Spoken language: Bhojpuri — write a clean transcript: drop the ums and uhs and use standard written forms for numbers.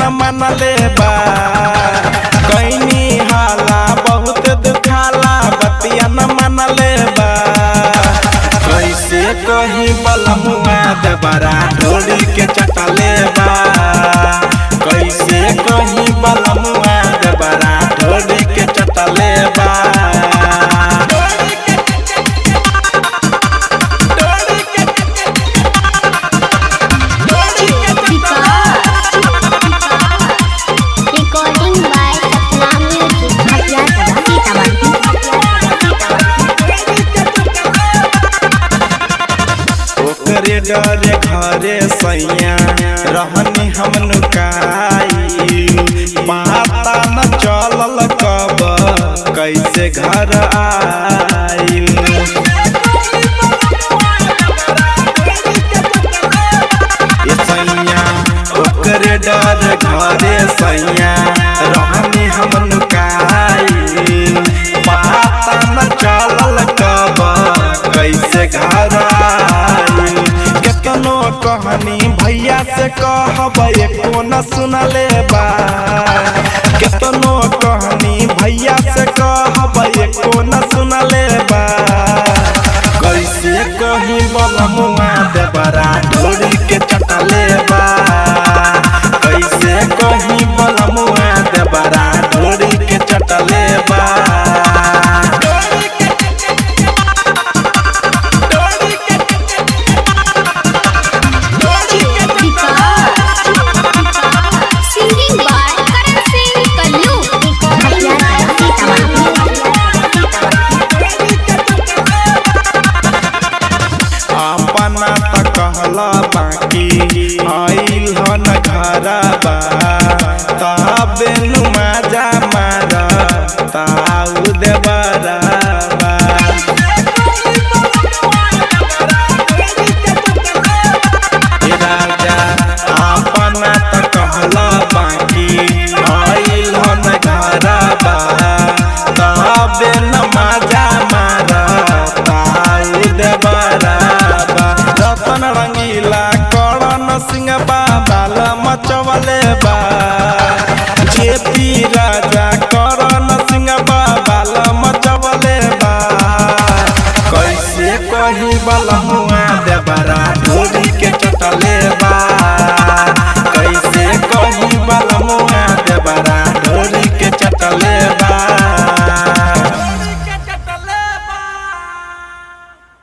न मनले बा। कैनी हाला बहुत दुखाला बतिया न मनले बा। कैसे कही बलमुआ देवरा ढोली के चटले बा। कैसे कही बलमुआ देवरा ढोली के चटले बा। Recording by Sapna Music. Bhatiyar Sitamarhi. ओकरे डरे घरे सैया रहनी हम नुकाई, पता न चलल कब कैसे घर आइल। ए सैया ओकरे डर घरे सैया रहनी हम नुकाई, पता न चलल कब कैसे घर आइल। केतनो कहनी भैया से कहब एको न सुनले बा। केतनो कहनी भैया से कहब एको न सुनले बा। कैसे कही बलमुआ देवरा ढोली के चटले बा। कैसे कही बलमुआ देवरा ढोली के चटले बा। Singing by Karan Singh Kallu. Recording Bhatiyar by Sitamarhi. अपना त कहला बाकी आइल हन घरबा, तबे नु माजा मार ताऊ देवरबा। ए राजा अपना त कहला बाकी आइल हन घरबा, तबे न माजा मार ताऊ देवरबा। रतन रंगीला करण सिंह बाबा मचवले बा। जेपी राजा करण सिंह बाबा मचवले बा। कैसे कही बलमुआ